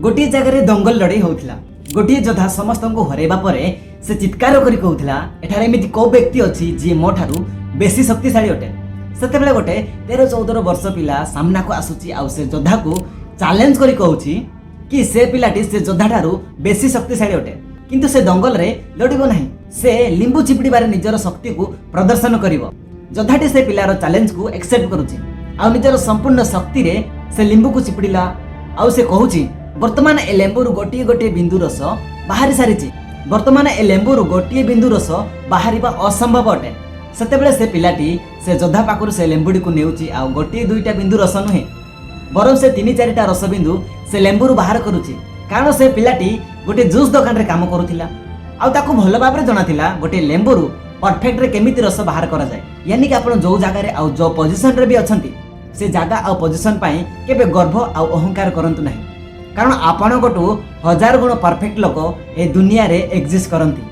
ଗୋଟିଏ ଜାଗାରେ ଦଙ୍ଗଲ ଲଢ଼େଇ ହେଉଥିଲା। ଗୋଟିଏ ଯୋଦ୍ଧା ସମସ୍ତଙ୍କୁ ହରାଇବା ପରେ ସେ ଚିତ୍କାର କରି କହୁଥିଲା, "ଏଠାରେ ଏମିତି କୋଉ ବ୍ୟକ୍ତି ଅଛି ଯିଏ ମୋ ଠାରୁ ବେଶୀ ଶକ୍ତିଶାଳୀ ଅଟେ?" ସେତେବେଳେ ଗୋଟେ 13-14 ବର୍ଷ ପିଲା ସାମ୍ନାକୁ ଆସୁଛି ଆଉ ସେ ଯୋଦ୍ଧାକୁ ଚ୍ୟାଲେଞ୍ଜ କରି କହୁଛି କି ସେ ପିଲାଟି ସେ ଯୋଦ୍ଧା ଠାରୁ ବେଶୀ ଶକ୍ତିଶାଳୀ ଅଟେ, କିନ୍ତୁ ସେ ଦଙ୍ଗଲରେ ଲଢ଼ିବ ନାହିଁ, ସେ ଲିମ୍ବୁ ଚିପିଡ଼ିବାରେ ନିଜର ଶକ୍ତିକୁ ପ୍ରଦର୍ଶନ କରିବ। ଯୋଦ୍ଧାଟି ସେ ପିଲାର ଚ୍ୟାଲେଞ୍ଜକୁ ଏକ୍ସେପ୍ଟ କରୁଛି ଆଉ ନିଜର ସମ୍ପୂର୍ଣ୍ଣ ଶକ୍ତିରେ ସେ ଲିମ୍ବୁକୁ ଚିପିଡ଼ିଲା। ଆଉ ସେ କହୁଛି, "ବର୍ତ୍ତମାନ ଏ ଲେମ୍ବୁରୁ ଗୋଟିଏ ଗୋଟିଏ ବିନ୍ଦୁ ରସ ବାହାରି ସାରିଛି। ବର୍ତ୍ତମାନ ଏ ଲେମ୍ବୁରୁ ଗୋଟିଏ ବିନ୍ଦୁ ରସ ବାହାରିବା ଅସମ୍ଭବ ଅଟେ।" ସେତେବେଳେ ସେ ପିଲାଟି ସେ ଯୋଦ୍ଧା ପାଖରୁ ସେ ଲେମ୍ବୁଟିକୁ ନେଉଛି ଆଉ ଗୋଟିଏ ଦୁଇଟା ବିନ୍ଦୁ ରସ ନୁହେଁ, ବରଂ ସେ ତିନି ଚାରିଟା ରସବିନ୍ଦୁ ସେ ଲେମ୍ବୁରୁ ବାହାର କରୁଛି। କାରଣ ସେ ପିଲାଟି ଗୋଟିଏ ଜୁସ୍ ଦୋକାନରେ କାମ କରୁଥିଲା ଆଉ ତାକୁ ଭଲ ଭାବରେ ଜଣାଥିଲା ଗୋଟିଏ ଲେମ୍ବୁରୁ ପରଫେକ୍ଟରେ କେମିତି ରସ ବାହାର କରାଯାଏ। ୟାନି କି ଆପଣ ଯେଉଁ ଜାଗାରେ ଆଉ ଯେଉଁ ପୋଜିସନରେ ବି ଅଛନ୍ତି, ସେ ଜାଗା ଆଉ ପୋଜିସନ ପାଇଁ କେବେ ଗର୍ବ ଆଉ ଅହଙ୍କାର କରନ୍ତୁ ନାହିଁ, କାରଣ ଆପଣଙ୍କଠୁ ହଜାର ଗୁଣ ପରଫେକ୍ଟ ଲୋକ ଏ ଦୁନିଆରେ ଏକ୍ଜିଷ୍ଟ କରନ୍ତି।